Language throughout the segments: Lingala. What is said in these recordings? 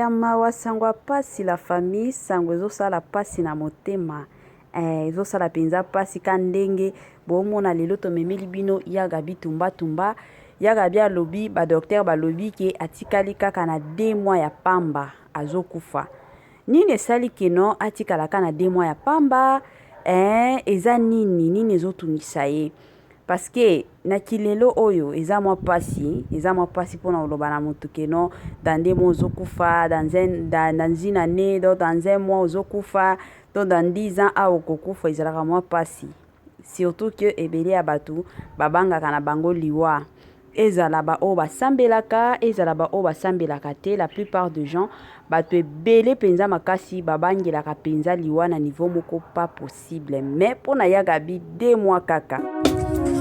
ya mawa, sango ya pasi la famille, sango ezosala pasi na motema eh, ezosala penza pasi ka ndenge bomona lelo tomemeli bino ya Gaby Tumba Tumba. Ya Gaby alobi ba docteur balobi ke atikali kaka na 2 mois ya pamba azokufa. Nini esali ke no atikala kaka na 2 mois ya pamba eh, eza nini nini ezotungisa ye? Parce que na kilelo oyo eza mwa pasi, eza mwa pasi pona koloba na mutu que non dans deux mois ozo kufa, dans un dans, dans une année, donc dans un mois ozo kufa, donc dans 10 ans awa okokufa, ezalaka mwa pasi. Surtout que ebele ya batu babangaka na bango liwa. Ezala ba oyo basambelaka, ezala ba oyo basambelaka te, la plupart de gens bato ebele penza makasi babangelaka penza liwa na niveau moko pas possible. Mais pona ya Gaby 2 mois kaka.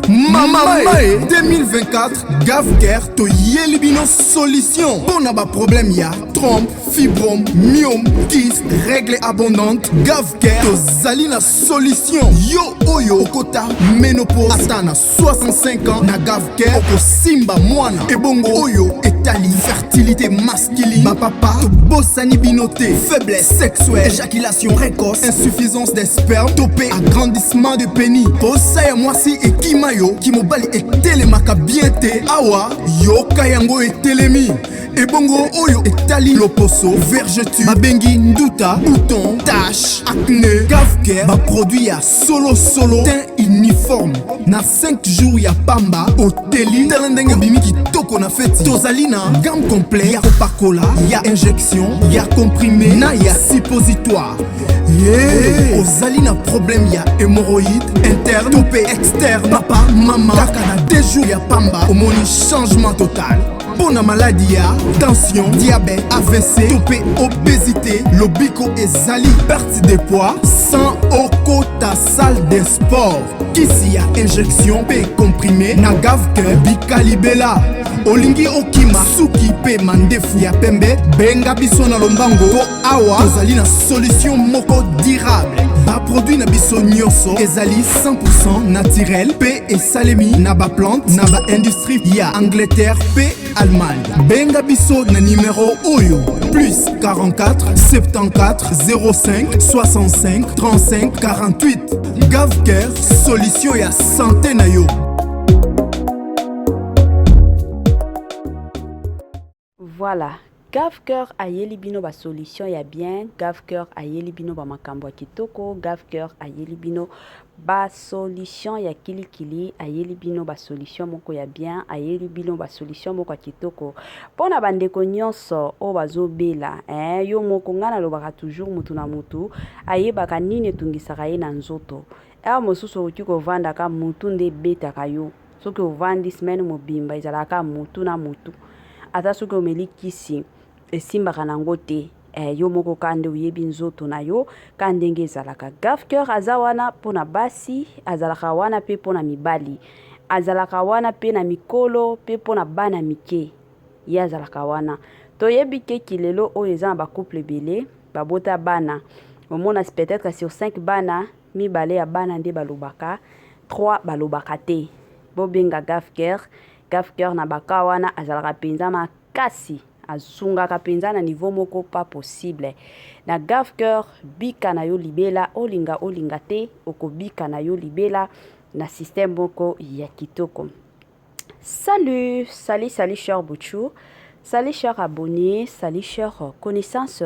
Mama Mae 2024 Gavcare toyeli bino solution mpo na baproblème ya trompe, fibrome, myome, kyste, règle abondante. Gavcare tozali na solution. Yo oyo okota ménopause ata na 65 ans na Gavcare okosimba mwana. Ebongo oyo etali fertilité masculine, bapapa tobosani bino te. Faiblesse sexuelle, éjaculation précoce, insuffisance des spermes to pe agrandissement de pénis. Posa ya mwasi ekima yo, kimobali etelemaka bien te, awa yoka yango etelemi. Ebongo oyo etali loposo, vergeture, babengi nduta, bouton, tache, acné, Gavcare baproduit ya solo solo, teint uniforme na 5 jours ya pamba oteli. Tala ndenge obimi kitoko na feti. Tozali na gamme complet ya kopakola, ya injection, ya comprimé na ya suppositoire. Yeah. Ozali na problème ya hémorroïde interne to pe externe, papa mama, kaka na 2 jours ya pamba omoni changement total. Mpo na maladi ya tension, diabète, AVC to pe obésité, lobiko ezali perte de poids sans okota salle de sport. Kisi ya injection pe comprimé na Gavcare bikalibela. Olingi okima suki pe mandefu ya pembe, benga biso na lombango po awa tozali na solution moko durable. Baproduit na biso nyonso ezali 100% naturel pe esalemi na baplante na baindustrie ya Angleterre pe Allemagne. Benga biso na numero oyo plus 44 74 05 65 35 48. Gavcare, solution ya santé na yo. Voilà, Gavcare ayeli bino ba solution ya bien, Gavcare ayeli bino ba makambo ya kitoko, Gavcare ayeli bino ba solution ya kilikili, ayeli bino ba solution moko ya bien, ayeli bino ba solution moko ya kitoko. Pona ba ndeko nyonso oyo bazobela, eh, yo moko nga nalobaka toujours mutu na mutu ayebaka nini etungisaka ye na nzoto. Heure mosusu okoki kovanda ka mutu nde ebetaka yo. Soki ovandi semaine mobimba ezalaka kaka mutu na mutu. Ata soki omeli kisi esimbaka nango te. Eh, yo moko kaka nde oyebi nzoto na yo ka ndenge ezalaka. Gavcare aza wana pona basi, azalaka wana pe pona mibali. Azalaka wana pe na mikolo pe pona bana mike. Ye azalaka wana. Toyebi ke kilelo oyo eza na ba couple ebele babota bana. Omona peut-être sur 5 bana, mibale ya bana nde balobaka, 3 balobaka te. Bobenga Gavcare. Gavcare na ba cas wana azalaka penza makasi, asungaka penza na niveau moko pas possible. Na Gavcare bika na yo libela, olinga olinga te, okobika na yo libela na système moko ya kitoko. Salut, salut, salut cher Bouchou, salut cher abonné, salut cher connaissance,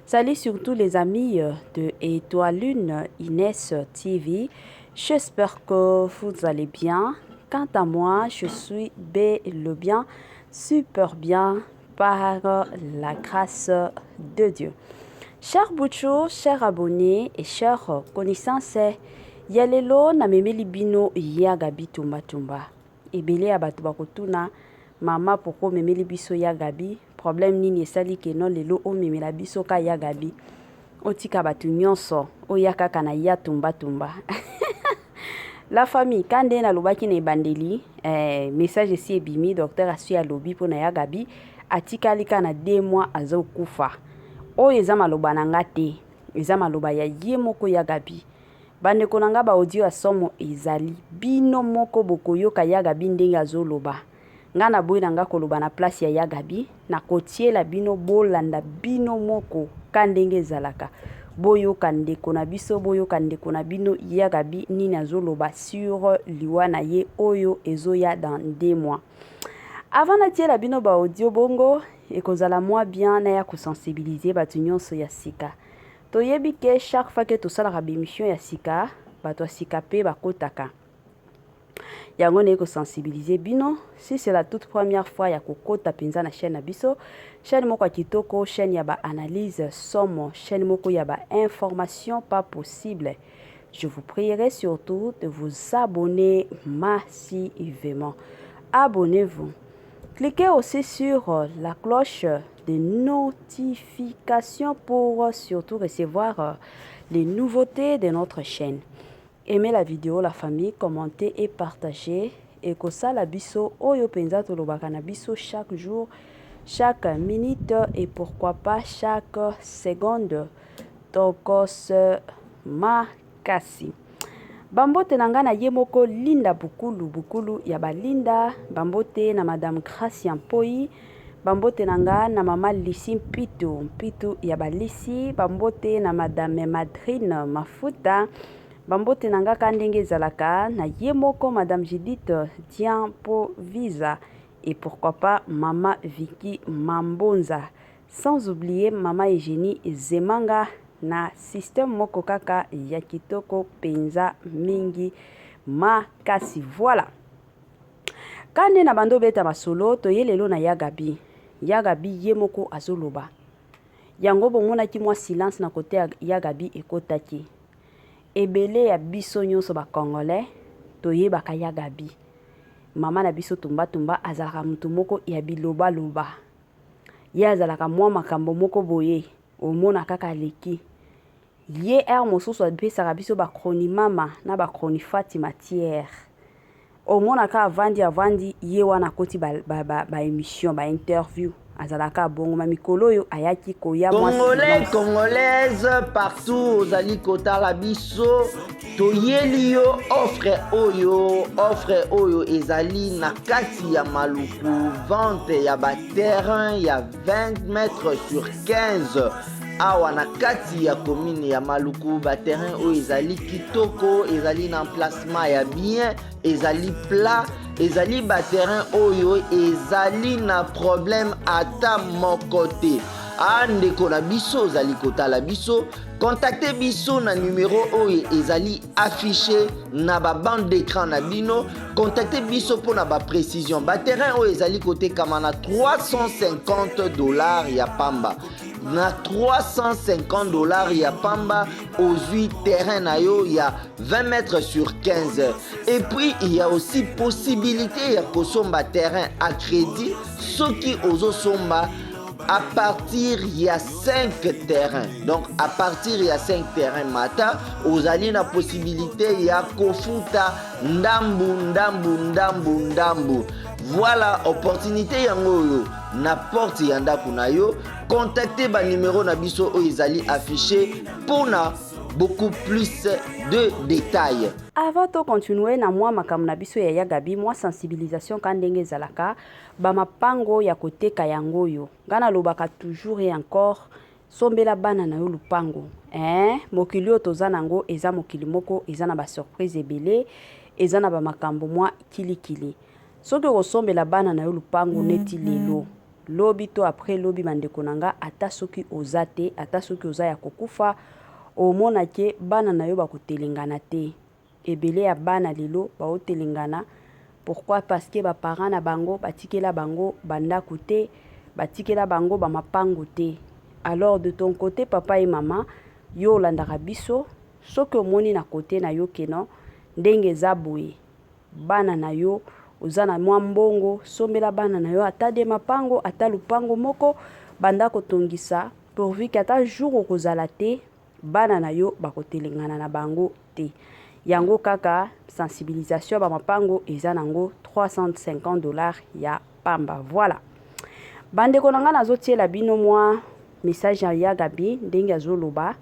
salut surtout les amis de Étoilune Inès TV. J'espère que vous allez bien. Quant à moi, je suis bel et bien, super bien par la grâce de Dieu. Cher Bouchou, cher abonné et cher connaissance, ya lelo namemeli bino ya Gaby Tumba Tumba. Ebele ya bato bakotuna mama pourquoi omemeli biso ya Gaby, problème nini esali ke non lelo omemela biso ka ya Gaby, otika bato nyonso oya kaka na ya Tumba Tumba. La famille, ka nde nalobaki na ebandeli, message esi ebimi, docteur asi alobi mpona ya Gaby atikali ka na 2 mois azokufa. Oyo eza maloba na nga te, eza maloba ya ye moko ya Gaby. Bandeko na nga ba audio ya somo ezali, bino moko bokoyoka ya Gaby ndenge azoloba. Nga naboyi na nga koloba na place ya ya Gaby, nakotiela bino bolanda bino moko ka ndenge ezalaka. Boyoka ndeko na biso, boyoka ndeko na bino ya Gaby nini azoloba sur liwa na ye oyo ezoya dans 2 mois. Avant natiela bino ba audio bongo, ekozala mwa bien naya kosensibiliser bato nyonso ya sika. Toyebi ke chaque fois ke tosalaka ba emission ya sika, bato ya sika pe bakotaka. Yango naye kosensibiliser bino, si c'est la toute première fois ya kokota mpenza na chaîne na biso, chaîne moko ya kitoko, chaîne ya ba analyse somo, chaîne moko ya ba information pas possible. Je vous prierai surtout de vous abonner massivement. Abonnez-vous. Cliquez aussi sur la cloche de notification pour surtout recevoir les nouveautés de notre chaîne. Aimez la vidéo, la famille, commentez et partagez. Ekosala biso oyo penza tolobaka na biso chaque jour, chaque minute et pourquoi pas chaque seconde. Tokos makasi. Bambote na nga na ye moko Linda Bukulu, Bukulu ya ba Linda, bambote na Madame Gracia Mpoyi, bambote na nga na Mama Lisi Mpitu, Mpitu ya ba Lisi, bambote na Madame Madrine Mafuta, bambote na nga ka ndenge ezalaka na ye moko Madame Judith Diampo Visa et pourquoi pas Mama Vicky Mambonza. Sans oublier mama Eugenie Zemanga na système moko kaka ya kitoko penza mingi makasi. Voilà. Kande na bando beta masolo toye lelo na ya Gaby. Ya Gaby ye moko azoloba. Yango bomonaki mwa silence na kote ya, ya Gaby ekotaki. Ebele ya biso nyonso ba Congolais toyebaka ya Gaby. Mama na biso Tumba Tumba azalaka mutu moko ya biloba loba. Ye azalaka mwa makambo moko boye omona kaka aleki ye heure mosusu apesaka biso ba chronimama na ba chronifati matière omona kaka avandi avandi ye wana akoti ba, ba, ba, ba émission ba interview azalaka bongo ma mikolo oyo ayaki koya Congolais, Congolaise partout ozali kotala biso toyeli yo offre oyo offre oyo ezali na kati ya Maluku, vente ya ba terrain ya 20 mètres sur 15 awa na kati ya commune ya Maluku. Ba terrain oyo ezali kitoko, ezali na emplacement ya bien, ezali plat, ezali ba terrain oyo ezali na problème ata moko te. A ndeko na biso ozali kotala biso, contacte biso na numero oyo ezali affiché na ba bande d'écran na bino. Contacte biso mpo na ba précision. Ba terrain oyo ezali kotekama na $350 ya pamba. Na $350 ya pamba ozwi terrain na yo ya 20 mètres sur 15. Et puis il y a aussi possibilité ya kosomba terrain à crédit soki ozosomba à partir ya 5 terrains. Donc à partir ya 5 terrains mata ozali na possibilité ya kofuta ndambu ndambu ndambu ndambu. Voilà opportunité yango oyo na porte ya ndako na yo. Contacte ba numéro na biso oyo ezali affiché mpona beaucoup plus de détails. Avant to continuer na mwa makambo na biso ya ya Gaby, mwa sensibilisation ka ndenge ezalaka ba mapango ya koteka yango oyo. Nga nalobaka toujours et encore, sombela bana na yo lupango. Mokili oyo toza nango eza mokili moko eza na ba surprise ebele, eza na ba makambo mwa kilikili. Soki okosombela bana na yo lupango neti lelo, lobi to après lobi bandeko na nga, ata soki oza te, ata soki oza ya kokufa, omona ke bana na yo bakotelengana te. Ebele ya bana lelo baotelengana, pourquoi? Parce que ba parents na bango batikela bango ba ndaku te, batikela bango ba mapangu te. Alors de ton côté papa et maman, yo olandaka biso, soki omoni na côté na yo ke non, ndenge eza boye, bana na yo oza na mwa mbongo, sombela bana na yo ata de mapango, ata lupango moko, banda kotongisa pourvu que ata jour okozala te, bana na yo bakotelengana na bango te. Yango kaka sensibilisation ba mapango eza nango $350 ya pamba. Voilà. Bandeko na nga nazotiela bino mwa message ya ya Gaby ndenge azoloba,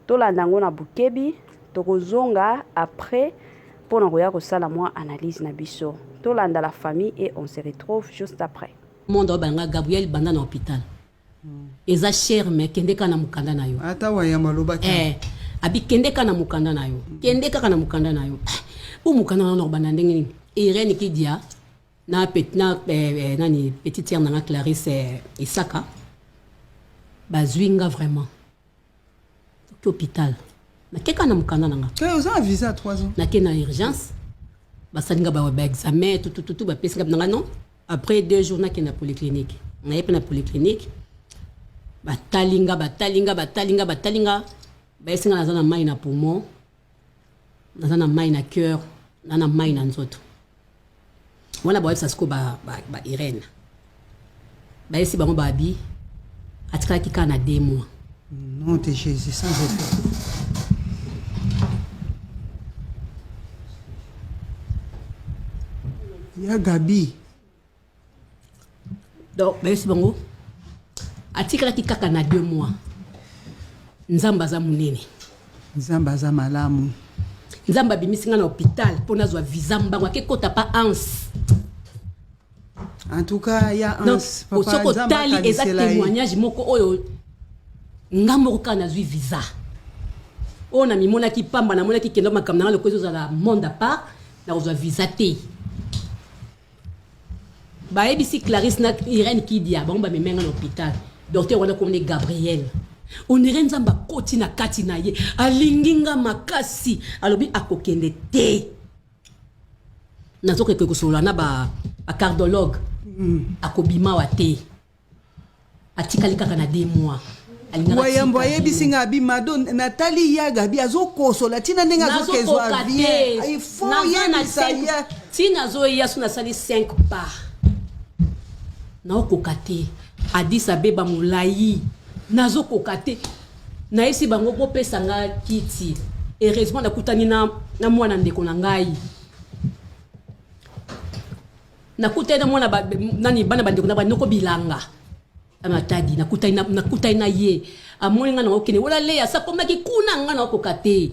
tolanda yango na bukebi, tokozonga après. mpo na koya kosala mwa analyse na biso. Tolanda la famille et on se retrouve juste après. Monde oyo banga Gabriel banda na hôpital. Eza cher mais kende kaka na mukanda na yo. Ata wayamba alobaki. Eh, abi kende kaka na mukanda na yo. Kende kaka na mukanda na yo. Po mukanda na yo banda ndenge nini? Irène Kidia na pet, na eh, eh, nani petite sœur nanga Clarisse eh, Isaka bazwi nga vraiment. Toki hôpital. Nakeka na mukanda na nga. Te oza na visa ya 3 ans. Nake na urgence basali nga ba, ba examen tutututu bapesi nga nanga non après deux jours nakende na polyclinique naye mpe na polyclinique batali nga batali nga batali nga batali nga bayesi nga naza na mai na poumon naza na mai na cœur na na mai na nzoto wana bayebisa sikoyo ba, ba, ba Irène bayesi bango babi atikalaki kaka na deux mois. Nom de Jésus sans effet. Ya Gabi. Donc bayebisi bango atikalaki kaka na deux mois. Nzambe aza monene. Nzambe aza malamu. Nzambe abimisi nga na hôpital mpo nazwa visa mbango ake kota pa Hans. En tout cas, ya Hans, papa soki otali eza témoignage moko oyo nga moko kaka nazwi visa oyo namimonaki pamba namonaki kendo makambo na nga lokola ezozala monde à part nakozwa visa te. Bayebisi Clarisse na Irène Kidia bango bamemi nga na hôpital. Docteur wana komne Gabriel. On dirait Nzambe akoti na kati na ye, alingi nga makasi, alobi akokende te. Nazokeke kosolola na ba, ba cardiologue. Akobima wa te. Atikali kaka na 2 mois. Wayambo ayebisi nga abi mado natali ya Gabi azokosola ntina ndenge azokezwa bien il faut yebisa ye ntina azoya so nasali 5 pas naokoka te Addis Abeba molai nazokoka te nayebisi bango bopesa nga kiti heureusement nakutani na, na mwana ndeko na ngai nakutani na mwana ba, nani bana bandeko na banoko bilanga Matadi nakutani na, nakutani na ye amoni nga na okende wala Leya sakomaki kuna nga na okoka te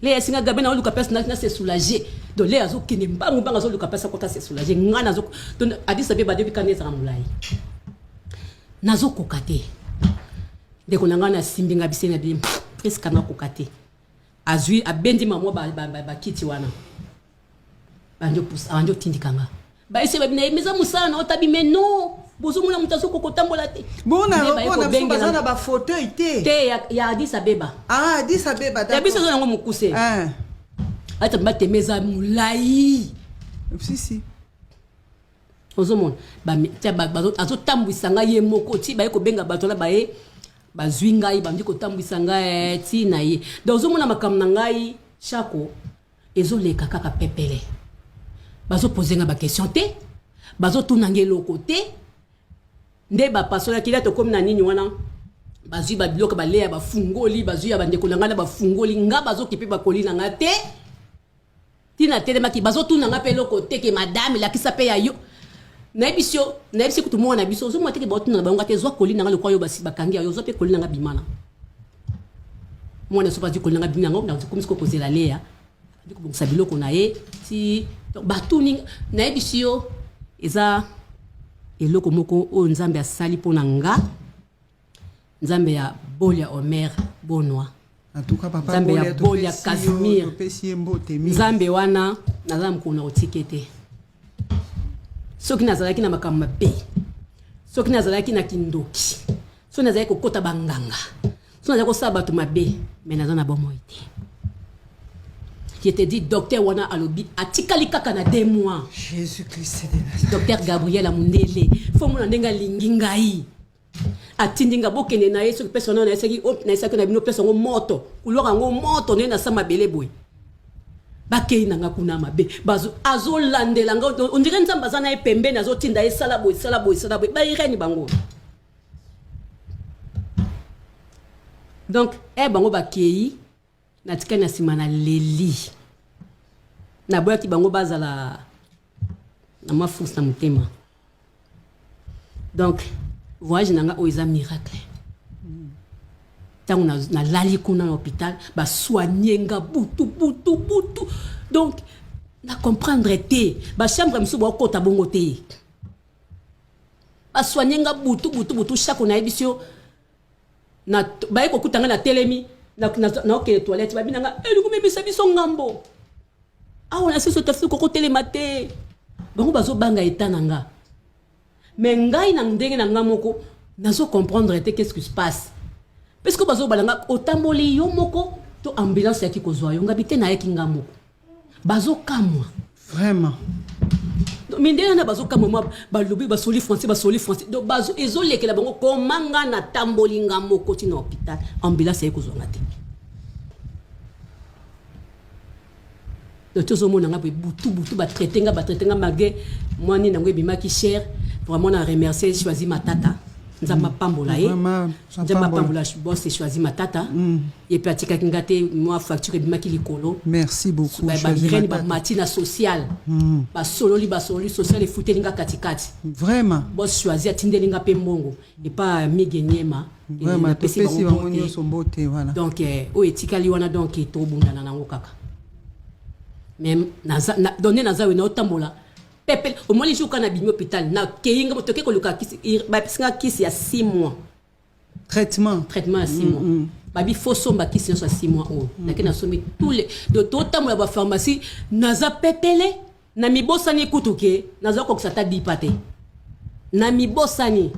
Leya esinga Gabi na oluka place na, na se soulager donc Leya azokende mbangu mbangu azoluka place akota se soulager nga nazo donc Addis Abeba depuis kanda ezaka molai nazokoka te ndeko na nga nasimbi nga bise na bi presque nakoka te azwi abendi mamwa bakiti ba, ba, ba wana bandi opusa bandi otindika nga bayese babi na ye meza mosala na otabi mais non bozomona moto azokoka kotambola te bona na biso baza na bafauteuil te te ya, ya Addis Abeba ah Addis Abeba ya biso eza nango mokuse ah. ata bateme eza molai si si ozomona azotambwisa ngai ye moko ti baye kobenga bato wana baye bazwi ngai bandi kotambwisa ngai ti na ye donc ozomona makambo na ngai chako ezoleka kaka pepele bazopose nga baquestion te bazotuna nga eloko te nde bapasolaki la tokomi na nini wana bazwi babiloko baleya bafungoli bazwi ya bandeko na ngai na bafungoli nga bazokipe bakoli na nga te ntina telemaki bazotuna nga mpe eloko te ke madame lakisa mpe ya yo nayebisi yo nayebisi kutu mwana na biso ozomona teke baotuna na bango nga te zwa koli na nga lokwa yo basi bakangi ya yo zwa mpe koli na nga bimana mwana soki azwi koli na nga bimi yango nakomi sikoyo kozela leya abandi kobongisa biloko na ye ti batuni nayebisi yo eza eloko moko oyo nzambe asali mpo na nga nzambe ya bolia omer bonwa En tout cas, papa nzambe ya Bolia, bolia topesi yo- casimir topesi ye mbote mingi. nzambe wana naza na mokolo na kotike te soki nazalaki na makambo mabe soki nazalaki na kindoki soki nazalaki kokota banganga soki nazalaki kosala bato mabe me naza na bomoi te je te dis docteur wana alobi atikali kaka na 2 mois Jésus Christ de Nazareth. docteur Gabriel Amundele fo mona ndenge alingi ngai atindi nga bokende na ye soki pesa wana nayesaki nayesaki na bino pesa yango moto couloir yango moto ndenge nasa mabele boye bakei na nga kuna mabe azolandela nga on dirait nzambe aza na ye pembeni azotinda ye sala boye sala boye sala boye bairene bango donc e bango bakei natikali na nsima na leli naboyaki bango bazala na mwa force na motema donc voyage na nga oyo eza miracle ntango nalali kuna na hôpital basoigne nga butu butu butu Donc na comprendre te, bachambre mosusu baokota bongo te. Basoigne nga butu butu butu, chaque nayebisi yo, baye kokuta nga na telemi, naokende toilette, babi na nga elingi memisa biso ngambo awa na siso tafi, kokotelema te. Bango bazobanga eta na nga, mais ngai na ndenge na nga moko nazo comprendre te qu'est-ce qui se passe, parce que bazobala nga: otamboli yo moko to ambulance yaki kozwa yo? Ngabi te, nayaki nga moko. Bazokamwa. Vraiment. Mindele wana bazokamwa mwa, balobi basoli français, basoli français. Donc bazo ezolekela bango koma nga natamboli nga moko ntina hôpital, ambulance aye kozwanga te. Donc tozomona nga boye butu butu, batraite nga, batraite nga malgré mwa nini yango ebimaki cher. Vraiment na remercier Choisi Matata, Nzambe apambola ye. Nzambe apambola boss Choisi Matata. Ye mpe atikaki nga te, mwa facture ebimaki likolo. Merci beaucoup. Bamirene bamati na social, basololi, basololi, social efuteli nga katikati. Vraiment. Boss Choisi atindeli nga mpe mbongo epa Mige Niema. Napesi bango nyonso mbote, voilà. Donc oyo etikali wana, donc tobundana nango kaka. Mais donc nde naza oyo naotambola pepe. Omoni jour kana bimi hôpital, nakei nga toke koluka kisi, bapesi nga kisi ya 6 mois. Traitement. Traitement ya 6 mois. Babi fo somba kisi nyonso ya 6 mois oyo. Nake nasombi tous les, donc totambola bapharmacie, naza pepele na mibosani kutu ke naza kokisa ata dipa te na mibosani,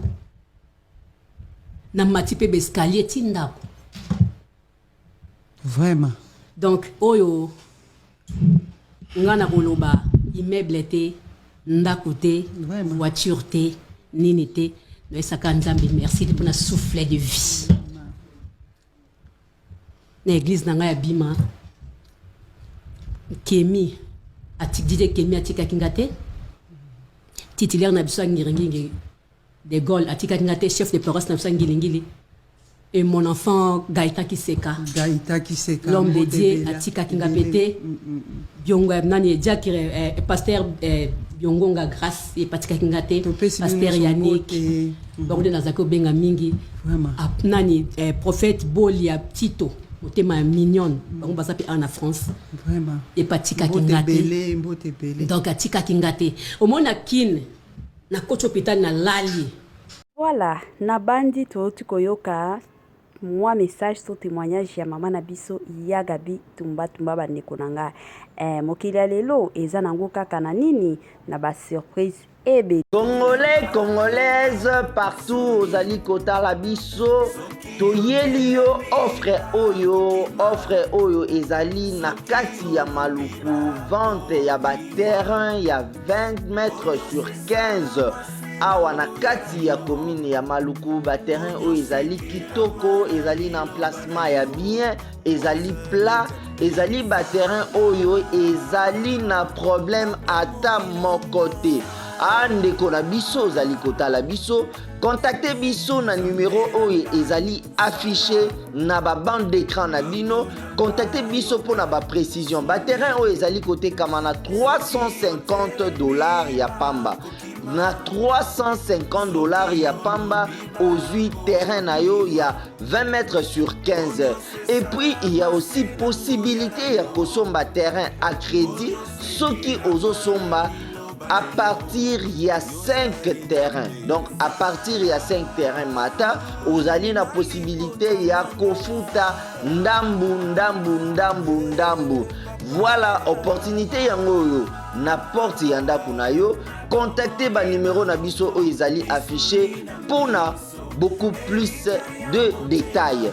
na mati mpe baescalier ti ndako. Vraiment. Donc oyo nga na koloba, immeuble te, ndako te, voiture te, nini te, nayesaka Nzambe merci mpona souffle de vie na église na ngai ya Bima. Kemi dide, Kemi atikaki nga te, titulaire na biso ya Ngiringingi de Gaulle atikaki nga te, chef de paroisse na biso ya Ngilingili, et mon enfant Gaëtan Kiseka. Gaëtan Kiseka. L'homme de Dieu atikaki nga mpe te. Biongo nani, diacre, pasteur Biongonga Grâce epatikaki nga te, pasteur Yannick, bango nde nazalaki kobenga mingi, nani, prophète Bolia Tito, motema ya mignonne, bango baza mpe awa na France, epatikaki nga te. Donc atikaki nga te. Omoni na Kine, nakoti hôpital, nalali. Voilà, na bandi touti koyoka mwa message to témoignage ya mama na biso ya Gabi Tumba Tumba. Bandeko na ngai, mokili ya lelo eza nango kaka na nini, na basurprise ebele. Congolais, Congolaise partout ozali kotala biso, toyeli yo offre oyo. Offre oyo ezali na kati ya Maluku, vente ya baterrain ya 20 mètres sur 15 awa na kati ya commune ya Maluku. Baterrain oyo ezali kitoko, ezali na emplacement ya bien, ezali plat, ezali baterrain oyo ezali na problème ata moko te. A ndeko na biso ozali kotala biso, contacte biso na numero oyo ezali affiché na babande d'écran na bino. Contacte biso mpona baprécision. Baterrain oyo ezali kotekama na 350 $ ya pamba. Na 350 $ ya pamba, ozwi terrain na yo ya 20 mètres sur 15. Et puis il y a aussi possibilité ya kosomba terrain à crédit soki ozosomba à partir ya 5 terrains. Donc à partir ya 5 terrains mata, ozali na possibilité ya kofuta ndambu ndambu ndambu ndambu. Voilà opportunité yango oyo na porte ya ndako na yo. Contacte banumero na biso oyo ezali affiché mpona beaucoup plus de détails.